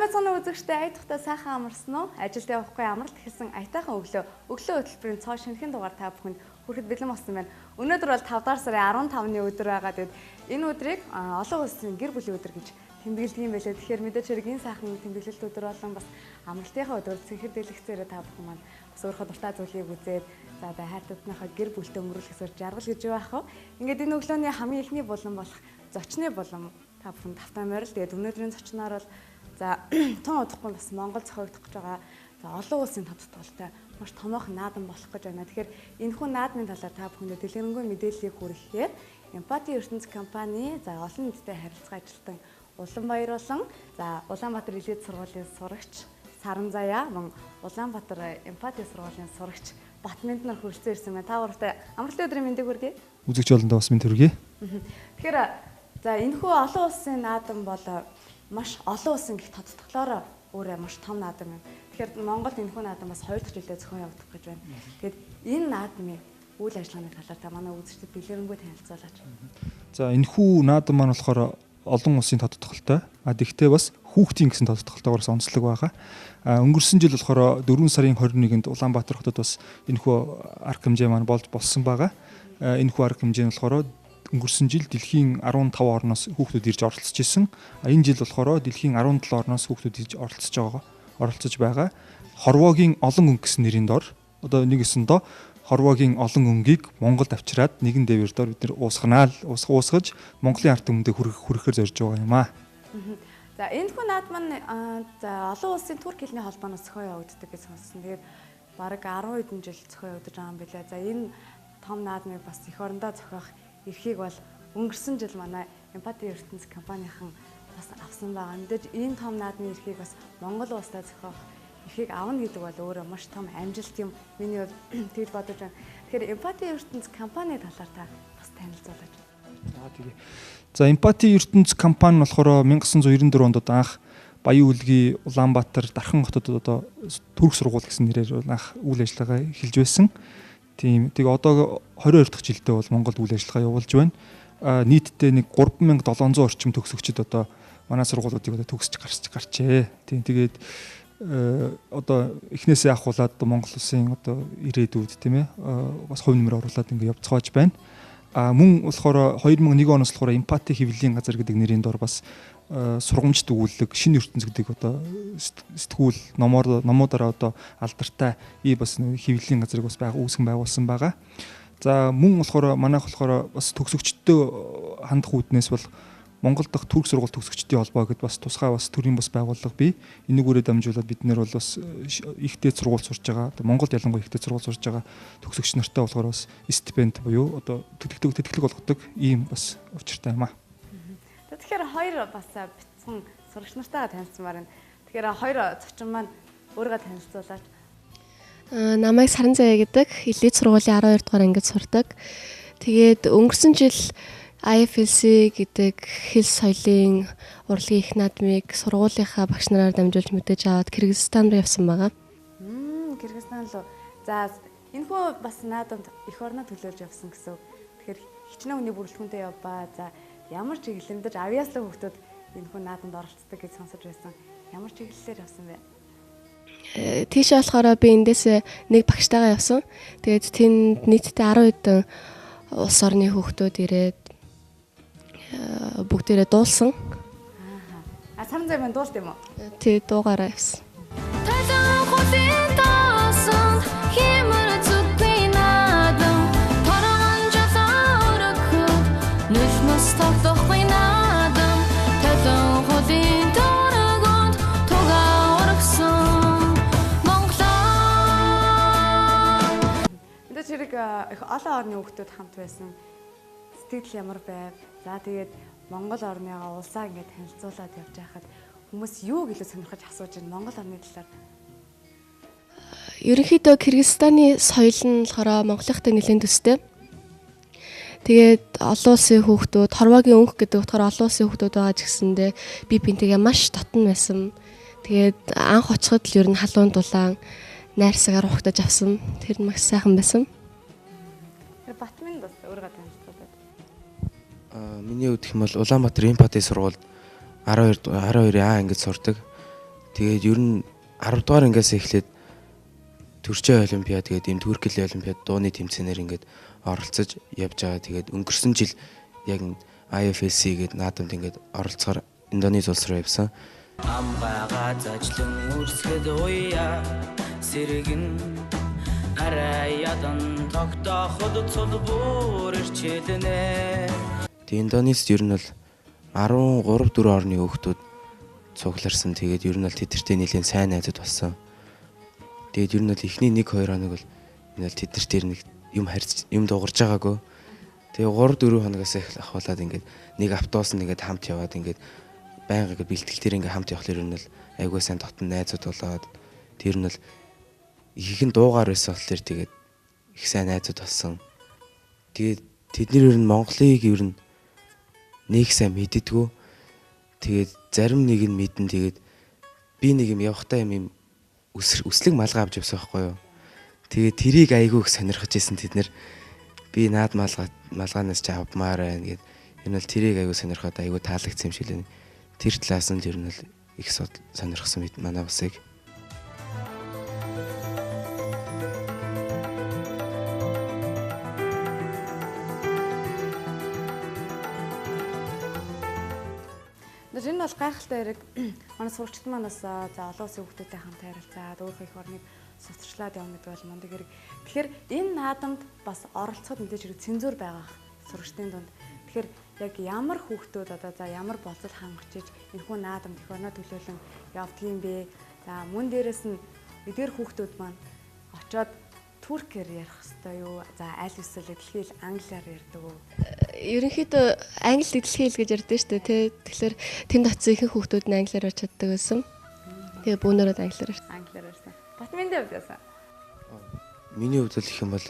Сайн байцгаана уу үзэгчдээ, ая тухтай сайхан амарсан уу? Ажилд явахгүй амралт эхэлсэн аятайхан өглөө. Өглөө хөтөлбөрийн цоо шинэхэн дугаар та бүхэнд хүрэхэд бэлэн болсон байна. Өнөөдөр бол 5 дугаар сарын 15-ны өдөр байгаа. Тэгэд энэ өдрийг олон улсын гэр бүлийн өдөр гэж тэмдэглэдэг юм байлээ. Тэгэхээр мэдээж хэрэг энэ сайхан тэмдэглэлт өдөр болон бас амралтынхаа өдөр цэнхэр дэлгэцээрээ та бүхэн маань бас өөрийнхөө дуртай зүйлийг үзээд за одоо хайртуудныхаа гэр бүлтэй өнгөрүүлэх ёсоор жаргал гэж юу байх вэ? Ингээд энэ өглөөний хамгийн эхний булан болох зочны булан та бүхэн тавтай морил. Тэгээд өнөөдрийн зочноор бол за тун удахгүй бас Монгол зохиогдох гэж байгаа. За олон улсын тодтолтой маш томоохон наадам болох гэж байна. Тэгэхээр энэхүү наадмын талаар та бүхэндээ дэлгэрэнгүй мэдээллийг хүргэхээр Эмпати ертөнц компани за олон нийтэд харилцаа ажилтан Уланбаяр болон за Улаанбаатар элит сургуулийн сурагч Саранзаяа мөн Улаанбаатар Эмпати сургуулийн сурагч Батмэнд нар хүрэлцэн ирсэн байна. Та гуравтай амралтын өдрийн мэндийг хүргэе. Үзэгч олондоо бас мэнд хүргэе. Тэгэхээр за энэхүү олон улсын наадам бол маш олон улсын гих тодтолоороо өөрөө маш том наадам юм. Тэгэхээр Монголд энэхүү наадам бас 2 дахь жилдээ зохион явагдах гэж байна. Тэгэхээр энэ наадмын үйл ажиллагааны талаар та манай үзэгчдэд дэлгэрэнгүй танилцуулаач. За энэхүү наадам маань болохоор олон улсын тодтолтой. А тэгтээ бас хүүхдийн гэсэн тодтолтойгоор бас онцлог байгаа. А өнгөрсөн жил болохоор 4 сарын 21-нд Улаанбаатар хотод бас энэхүү арга хэмжээ маань болж болсон байгаа. Энэхүү арга хэмжээ нь болохоор өнгөрсөн жил дэлхийн 15 орноос хүүхдүүд ирж оролцож исэн. А энэ жил болохоор дэлхийн 17 орноос хүүхдүүд ирж оролцож байгаа. Хорвоогийн олон өнгө гэсэн нэрийн дор одоо нэг өсөндөө хорвоогийн олон өнгийг Монголд авчираад нэгэн дээвэр дор бид нэр уусгаж Монголын ард түмэндээ хүрэхээр зорж байгаа юм аа. За энэ хүн наадам нь за олон улсын турк хэлний холбооноос зохион явагддаг гэж сонссон. Тэгээд бараг 10 хэдэн жил зохион явагдаж байгаа юм билээ. За энэ том наадмыг бас эх орондоо зохиох эрхийг бол өнгөрсөн жил манай Эмпати ертөнц компанийнхан бас авсан байгаа. Мэдээж энэ том наадмын эрхийг бас Монгол улстай зохиох эрхийг авна гэдэг бол өөрөө маш том амжилт юм. Миний бол тэгж бодож байна. Тэгэхээр Эмпати ертөнц компани талаар та бас танилцуулаач. За тэгээ. За Эмпати ертөнц компани болохоор 1994 онд анх Баян-Үлгийн Улаанбаатар Дархан хотод одоо төрөх сургууль гэсэн нэрээр анх үйл ажиллагаа эхэлж байсан. Тийм. Тэгээ одоо 22 дахь жилдээ бол Монголд үйл ажиллагаа явуулж байна. Нийтдээ нэг 3700 орчим төгсөгчд одоо манай сургуулиудыг одоо төгсөж гарчээ. Тийм. Тэгээд одоо эхнээсээ ахуулаад Монгол улсын одоо ирээдүйд тийм ээ бас хувь нэмэр оруулаад ингээ явцгааж байна. А мөн болохоор 2001 оноос болохоор Эмпати хэвлэлийн газар гэдэг нэрийн дор бас сургамжт өгүүлэг шинэ ертөнц гэдэг одоо сэтгүүл номуудаараа одоо алдартай ий бас хэвлэлийн газрыг бас үүсгэн байгуулсан байгаа. За мөн болохоор манайх болохоор бас төгсөгчдөд хандах үүднээс бол Монгол дахь түрк сургууль төгсөгчдийн холбоо гэдээ бас тусгай бас төрийн бас байгууллага бий. Энэгүүрээ дамжуулаад бид нэр бол бас их дээд сургууль сурж байгаа. Одоо Монголд ялангуяа их дээд сургууль сурж байгаа төгсөгч нартай болохоор бас стипенд буюу одоо тэтгэлэг олгодог ийм бас учиртай юм аа. Тэгэхээр хоёр бас бяцхан сурагч нартайгаа танилцмаар байна. Тэгэхээр хоёр зочин маань өөрийгөө танилцуулаач. Намайг Саранзаяа гэдэг. Элит сургуулийн 12 дугаар ангид сурдаг. Тэгээд өнгөрсөн жил IFLC гэдэг хэл соёлын урлагийн их наадмыг сургуулийнхаа багш нараар дамжуулж мэдээж аваад Кыргызстан руу явсан байгаа. Кыргызстан руу. За энэхүү бас наадамд эх орноо төлөөлж явсан гэсэн үг. Тэгэхээр хичнээн хүний бүрэлдэхүүнтэй явбаа. За ямар чиглэлээр мэдээж авьяаслаг хүүхдүүд энэхүү наадамд оролцдог гэж сонсож байсан. Ямар чиглэлээр явсан бэ? Тийшээ болохоор би эндээс нэг багштайгаа явсан. Тэгээд тэнд нийтдээ 10 хэдэн улс орны хүүхдүүд ирээд бүгдээрээ дуулсан. А Саранзаяа маань дуулт юм уу? Тий, дуугаараа явсан. Мэдээж хэрэг их олон орны хүүхдүүд хамт байсан. Сэтгэл ямар байв? За тэгээд Монгол орныгоо улсаа ингээд танилцуулаад явж байхад хүмүүс юу гэлээ сонирхож асууж байна Монгол орны талаар? Ерөнхийдөө Кыргызстаны соёл нь болохоор Монголынхтай нэлээд төстэй. Тэгээд олон улсын хүүхдүүд, хорвоогийн өнгө гэдэг утгаар олон улсын хүүхдүүд байгаа ч гэсэндээ би бинтэйгээ маш дотн байсан. Тэгээд анх очиход л ер нь халуун дулаан найрсагаар ухтаж авсан. Тэр нь маш сайхан байсан. Тэр Батмэнд бас өөрийгөө танилцуулаад. Миний хувьд гэх юм бол Улаанбаатар Эмпати сургуульд 12 А ангид сурдаг. Тэгээд ер нь 10 дугаар ангиас эхлээд Төрчөө олимпиад гэдэг ийм турк хэлний олимпиад дууны тэмцээнээр ингээд оролцож явж байгаа. Тэгээд өнгөрсөн жил яг IFSC гэдэг наадамд ингээд оролцохоор Индонез улс руу явсан. Амгайгаа зажлан үрсгэд уяа сэргэн арай ядан тогтооход цул бүр ирчэлнэ. Тэгээд Индонезид ер нь бол 13 4 орны хүүхдүүд цугларсан. Тэгээд ер нь бол тэдэртэй нэлээд сайн найзууд болсон. Тэгээд ер нь бол эхний 1 2 хоног бол энэ бол тэдэр тэр нэг юм харьц юм дуугарч байгаагүй. Тэгээ 3 4 хоногоос ахуулаад ингээд нэг автобус нь ингээд хамт яваад ингээд байнга ингээд бэлтгэл дээр ингээд хамт явахлаар ер нь бол айгүй сайн дотн найзууд болоод тэр нь бол их нь дуугаар байсан болохоор тэгээд их сайн найзууд болсон. Тэгээд тэд нар ер нь Монголыг ер нь нэг сайн мэддэггүй. Тэгээд зарим нэг нь мэдэн тэгээд би нэг юм явахтаа юм өслөг малгай авч явсан байхгүй юу. Тэгээд тэрийг айгүй их сонирхож исэн тэд нэр би наад малгаанаас чи авмаар байна гэд энэ бол тэрийг айгүй сонирхоод айгүй таалагдсан юм шиг л тэр талаас нь ер нь бол их сонирхсан мэт манай улсыг. Энэ бол гайхалтай хэрэг. Манай сурагчид маань бас за олон улсын хүүхдүүдтэй хамт харилцаад өөрийнхөө эх орныг суцарчлаад явна гэдэг бол мундаг хэрэг. Тэгэхээр энэ наадамд бас оролцоход мэдээж хэрэг цензуур байгаа сурагчдын дунд. Тэгэхээр яг ямар хүүхдүүд одоо за ямар болцол хангаж энэхүү наадамд эх орноо төлөөлөн явдгийм бэ? За мөн дээрэс нь эдгээр хүүхдүүд маань очоод туркээр ярих хэвээр юу? За аль эсвэл дэлхийд англиар ярьдаг уу? Ерөнхийдөө англи дэлхий хэл гэж ярьдаг шүү дээ, тий. Тэгэхээр тэнд очсон ихэнх хүүхдүүд нь англиар ярьж чаддаг байсан. Тэгээ бүүнөрөө англиар ярьсан. Англиар ярьсан. Батминдээ хувьд яасан? Миний хувьд л гэх юм бол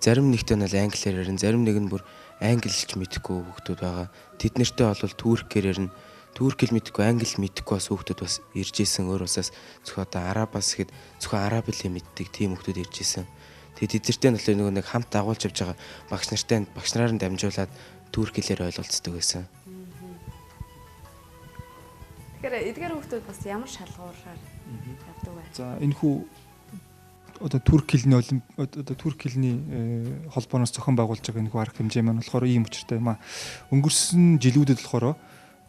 зарим нэгтэй нь бол англиар ярина, зарим нэг нь бүр англи хэлч мэдэхгүй хүүхдүүд байгаа. Тэд нартэй бол туркээр ярина. Турк хэл мэдэхгүй, англи мэдэхгүй бас хүүхдүүд бас ирж исэн. Өөр улсаас зөвхөн одоо арабаас гэхэд зөвхөн араб хэлээ мэддэг тийм хүүхдүүд ирж исэн. Тэгээд тэднэртэй нь болохоор нөгөө нэг хамт дагуулж явж байгаа багш нартай багш нараар нь дамжуулаад турк хэлээр ойлголцдог байсан. Тэгэхээр эдгээр хүүхдүүд бас ямар шалгуураар явдаг вэ? За энэхүү одоо турк хэлний одоо турк хэлний холбооноос зохион байгуулж байгаа энэхүү арга хэмжээ маань болохоор ийм учиртай юм аа. Өнгөрсөн жилүүдэд болохоор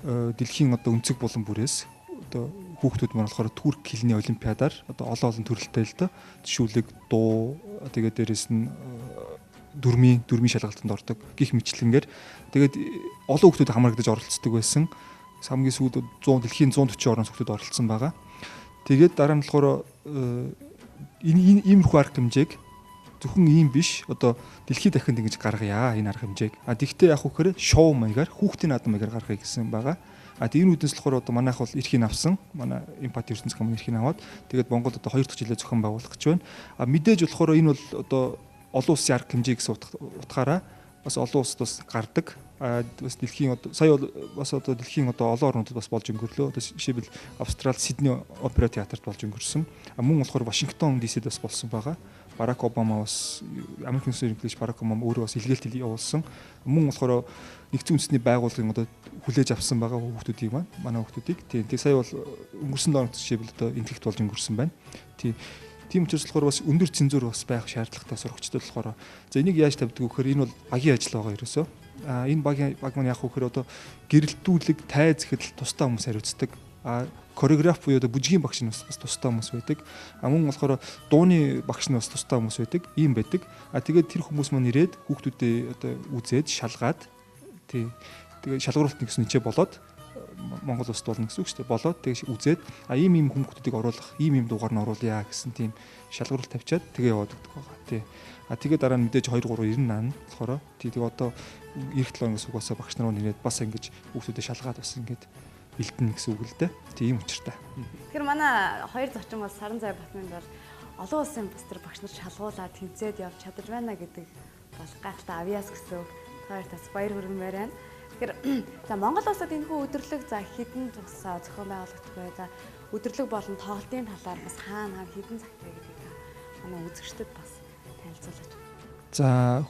дэлхийн одоо өнцөг булан бүрээс одоо хүүхдүүд маань болохоор турк хэлний олимпиадаар одоо олон олон төрөлтэй л доо жишүүлэг дуу тэгээд дээрэс нь дүрмийн шалгалтанд ордог гих мэтлэнгээр тэгээд олон хүүхдүүд хамрагдаж оролцдог байсан. Хамгийн сүүлд 100 дэлхийн 140 орноос хүүхдүүд оролцсон байгаа. Тэгээд дараа нь болохоор энэ иймэрхүү арга хэмжээг зөвхөн ийм биш одоо дэлхийд дахинд ингэж гаргая энэ арга хэмжээг. А тэгтээ яг хөөхөр шоу маягаар хүүхдийн наадам маягаар гаргая гэсэн байгаа. А тийм энэ үүднээс болохоор одоо манайх бол эрхийг авсан. Манай эмпати ертөнц компани эрхийг аваад тэгээд Монголд одоо 2 дахь жилээ зохион байгуулах гэж байна. А мэдээж болохоор энэ бол одоо олон улсын арга хэмжээ гэсэн утгаараа бас олон улсад бас гардаг. А бас дэлхийн одоо сая бас одоо дэлхийн одоо олон орнуудад бас болж өнгөрлөө. Одоо жишээлбэл Австрал Сидней опера театрт болж өнгөрсөн. А мөн болохоор Вашингтон DC-д бас болсон байгаа. Барак Обама бас Америк нэгдсэн ерөнхийлөгч Барак Обама өөрөө бас илгээлт явуулсан. Мөн болохоор нэгдсэн үндэсний байгууллагын одоо хүлээж авсан байгаа хүүхдүүдийг маань манай хүүхдүүдийг. Тийм сая бол өнгөрсөн 7 хоногт жишээлбэл одоо энтгэгт болж өнгөрсөн байна. Тийм. Тийм учраас болохоор бас өндөр цензуур бас байх шаардлагатай сурагчдад болохоор. За энийг яаж тавьдаг вэ гэхээр энэ бол багийн ажил байгаа ерөөсөө. А энэ баг маань яг хөөхөр одоо гэрэлтүүлэг тайз гэхэд тусдаа хүмүүс хариуцдаг. А хореограф буюу одоо бүжгийн багш нь бас тусдаа хүмүүс байдаг. А мөн болохоор дууны багш нь бас тусдаа хүмүүс байдаг. Ийм байдаг. А тэгээд тэр хүмүүс маань ирээд хүүхдүүдээ одоо үзээд шалгаад тий тэгээд шалгаруулалт нэгсэн ничээ болоод Монгол улсад болно гэсэн үг шүү дээ. Болоод тэгш үзээд а ийм ийм хүмүүстүүдийг оруулах, ийм ийм дуугаар нь оруулъя гэсэн тийм шалгаруулалт тавьчаад тэгээ яваад өгдөг байгаа. Тий. А тэгээ дараа нь мэдээж 2 3 90 наан болохоор тий тэгээ одоо эх 7 хоногоос угаасаа багш нар нэрээд бас ингэж хүүхдүүдэд шалгаад бас ингэж бэлтэнэ гэсэн үг л дээ. Тийм учиртай. Тэгэхээр манай хоёр зочин бол Саран зай Батминд бол олон улсын бас тэр багш нар шалгуулаад тэнцээд явж чадаж байна гэдэг бол гайхалтай авьяас гэсэн үг. Та хоёрт бас баяр хүргэмээр байна. Тэгэхээр за Монгол улсад энэхүү өдөрлөг за хэдэн тусаа зохион байгуулагдах вэ? За өдөрлөг болон тоглолтын талаар бас хаана хэдэн цагт вэ гэдгийг та манай үзэгчдэд бас танилцуулаач. За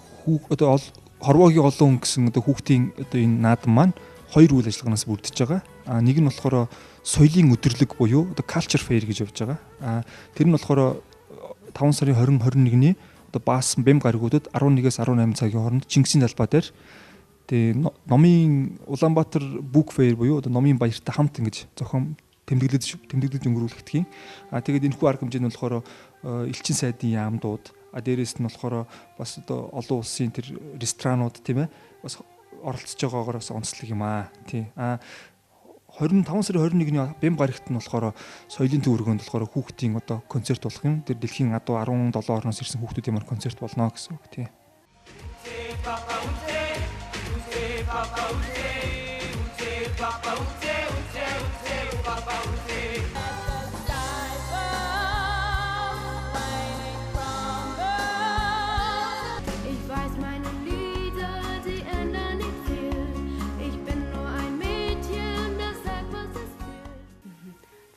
одоо хорвоогийн олон хүн гэсэн одоо хүүхдийн одоо энэ наадам маань хоёр үйл ажиллагаанаас бүрдэж байгаа. А нэг нь болохоор соёлын өдөрлөг буюу одоо culture fair гэж явж байгаа. А тэр нь болохоор 5 сарын 20 21-ний одоо Баасан Бэм гаригуудад 11-ээс 18 цагийн хооронд Чингисийн талбай дээр тэгээ номын Улаанбаатар book fair буюу одоо номын баяртай хамт ингэж зохион тэмдэглэж өнгөрүүлэгдэх юм. А тэгээд энэхүү арга хэмжээ нь болохоор элчин сайдын яамдууд, а дээрээс нь болохоор бас одоо олон улсын тэр ресторанууд тийм бас оролцож байгаагаар бас онцлог юм аа. Тийм. А 25 сарын 21-ний Бэм гарагт нь болохоор соёлын төв өргөөнд болохоор хүүхдийн одоо концерт болох юм. Тэр дэлхийн адуу 17 орноос ирсэн хүүхдүүдийн маань концерт болно гэсэн үг тийм.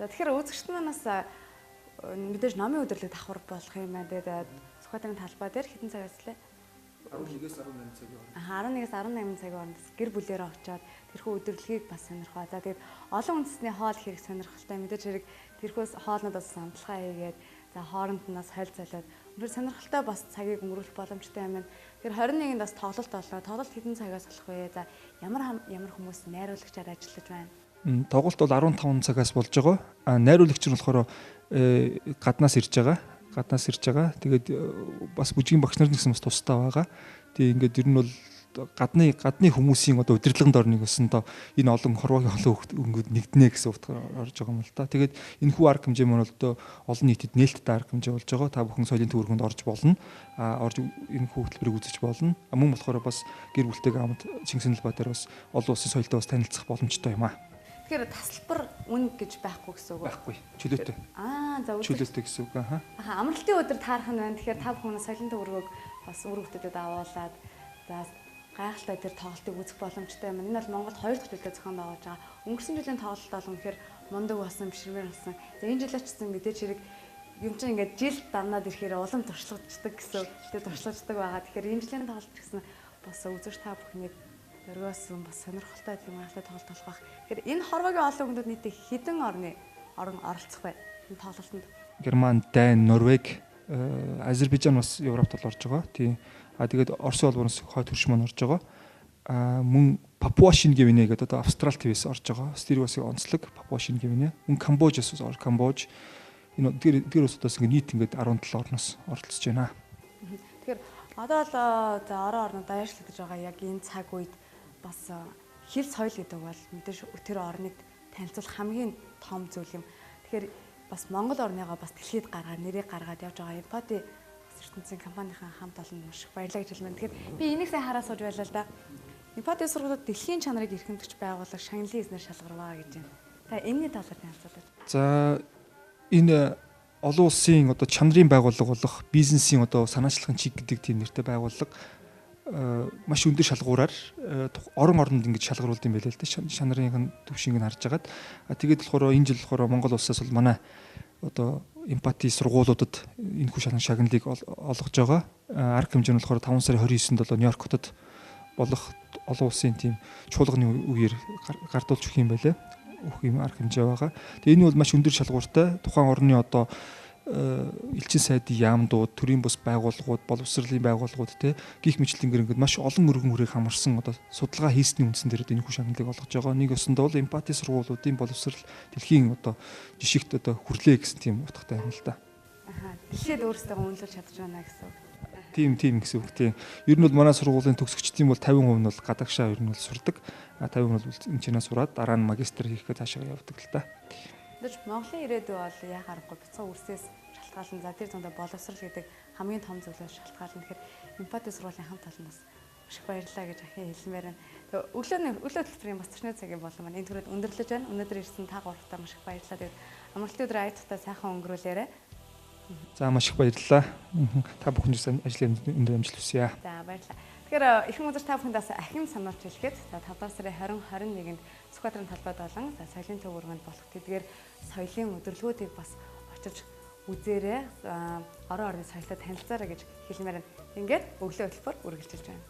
За тэгэхээр үзэгчд манаас мэдээж номын өдөрлөг давхар болох юм байна. Тэгээд Сүхбаатарын талбай дээр хэдэн цагаас лээ? 11-ээс 18 цагийн хооронд. 11-ээс 18 цагийн хооронд гэр бүлээрээ очиод тэрхүү өдөрлөгийг бас сонирхоо. За тэгээд олон үндэсний хоол хэрэг сонирхолтой. Мэдээж хэрэг тэрхүү хоолнууд бас амталгаа хийгээд за хооронд нь бас хойл золиод үнэхээр сонирхолтой бас цагийг өнгөрүүлэх боломжтой юм байна. Тэгэхээр 21-нд бас тоглолт боллоо. Тоглолт хэдэн цагаас болох вэ? За ямар хүмүүс найруулагчаар ажиллаж байна? Тоглолт бол 15 цагаас болж байгаа. А найруулагч нь болохоор гаднаас ирж байгаа. Гаднаас ирж байгаа. Тэгээд бас бүжгийн багш нар нэгсэн бас тустай байгаа. Тэгээ ингээд ер нь бол гадны хүмүүсийн одоо удирдлаганд орно гэсэн доо энэ олон хорвоогийн олон өнгөд нэгднэ гэсэн утгаар орж байгаа юм л та. Тэгээд энэ хүү арга хэмжээ маань бол одоо олон нийтэд нээлттэй арга хэмжээ болж байгаа. Та бүхэн соёлын төв өргөнд орж болно. А орж энэ хүү хөтөлбөрийг үзэж болно. А мөн болохоор бас гэр бүлтэйгээ хамт Чингисийн талбай дээр бас олон улсын соёлтой бас танилцах боломжтой юм аа. Тэгэхээр тасалбар үн гэж байхгүй гэсэн үг үү? Байхгүй. Чөлөөтэй. Аа за чөлөөтэй гэсэн үг. Аа. Амралтын өдөр таарах нь байна. Тэгэхээр та бүхэн соёлын төв өргөөг бас үр хүүхдүүдэд авуулаад за гайхалтай тэр тоглолтыг үзэх боломжтой юм. Энэ бол Монголд 2 дахь жилдээ зохион байгуулж байгаа. Өнгөрсөн жилийн тоглолт бол үнэхээр мундаг болсон, бишрмээр болсон. За энэ жилээ ч гэсэн мэдээж хэрэг юм чинь ингээд жил давнаад ирэхээр улам туршлагаддаг гэсэн. Тэгээ туршлагаддаг байгаа. Тэгэхээр энэ жилийн тоглолт ч гэсэн бас үзэгч та бүхнийг өргөөсөн бас сонирхолтой тийм гайхалтай тоглолт болох байх. Тэгэхээр энэ хорвоогийн олон хүмүүд нийтдээ хэдэн орн оролцох вэ? Энэ тоглолтод? Герман, Дани, Норвег, Азербайджан бас Европт бол орж байгаа. Тийм. А тэгээд Оросын холбооноос хойд хөрш маань орж байгаа. А мөн Папуа Шинэ Гвинэ гэдэг одоо Австрал твээс орж байгаа. Тэр бас онцлог Папуа Шинэ Гвинэ. Мөн Камбожаас бас Камбож. Энэ тэр улсуудаас ингээд нийт ингээд 17 орноос оролцож байна. Тэгэхээр одоо л за орон орнод даяаршлагдаж байгаа яг энэ цаг үед бас хэл соёл гэдэг бол мэдээж тэр орныг танилцуулах хамгийн том зүйл юм. Тэгэхээр бас Монгол орныгоо бас дэлхийд гаргаад нэрийг гаргаад явж байгаа Эмпати бас ертөнцийн компанийн хамт олонд маш их баярлалаа гэж хэлмээр. Тэгэхээр би энийг сайн хараа сууж байлаа л да. Эмпати сургуулиуд дэлхийн чанарыг эрхэмлэгч байгууллага шагналын эзнэр шалгарваа гэж байна. Та энэний талаар танилцуулаач. За энэ олон улсын одоо чанарын байгууллага болох бизнесийн одоо санаачлагын чиг гэдэг тийм нэртэй байгууллага маш өндөр шалгуураар орон оронд ингэж шалгаруулд юм байлээ л дээ. Шанарын төвшинг нь харж агаад. Тэгээд болохоор энэ жил болохоор Монгол улсаас бол манай одоо эмпати сургуулиудад энэхүү шагналыг олгож байгаа. Арга хэмжээ нь болохоор 5 сарын 29-нд бол Нью-Йорк хотод болох олон улсын тийм чуулганы үеэр гардуулж өгөх юм байлээ. Өгөх юм арга хэмжээ байгаа. Тэгээ энэ бол маш өндөр шалгууртай. Тухайн орны одоо элчин сайдын яамдууд, төрийн бус байгууллагууд, боловсролын байгууллагууд те гих мэтлэнгээр ингээд маш олон өргөн хүрийг хамарсан одоо судалгаа хийсний үндсэн дээр энэ хүн шагналыг олгож байгаа. Нэг ёсондоо бол эмпати сургуулиудын боловсрол дэлхийн одоо жишигт одоо хүрлээ гэсэн тийм утгатай юм л да. Аха. Дэлхийд өөрсдөө үнэлж чадж байна гэсэн үг. Тийм гэсэн үг тийм. Ер нь бол манай сургуулийн төгсөгчдийн бол 50% нь бол гадагшаа ер нь бол сурдаг. А 50% нь бол энэ чинээ сураад дараа нь магистр хийх гэж цаашаа явдаг л та. Тэгвэл Монголын ирээдүй бол яа харахгүй бяцхан үрсээс шалтгаалan. За тэр зундаа боловсрал гэдэг хамгийн том зүйлээс шалтгаална. Тэгэхээр эмпати сургуулийн хамт олон бас маш их баярлалаа гэж ахин хэлмээр байна. Тэгээ өглөө төлбөрийн бас зочны цагийн болон маань энэ түрээд өндөрлөж байна. Өнөөдөр ирсэн та гуравтаа маш их баярлалаа. Тэгээд амралтын өдөр аяттай сайхан өнгөрүүлээрэ. За маш их баярлалаа. Та бүхэнд ажлын өндөр амжилт хүсье. За баярлалаа. Тэгэхээр эрхэм үзэгч та бүхэнд бас ахин сануулж хэлэхэд за 5 дугаар сарын 20 21-нд Сүхбаатарын талбайд болон за соёлын төв өргөнд болох тэдгээр соёлын өдөрлгүүдийг бас очиж үзээрэй, орон орны соёлтой танилцаарай гэж хэлмээр байна. Ингээд өглөө хөтөлбөр үргэлжилж байна.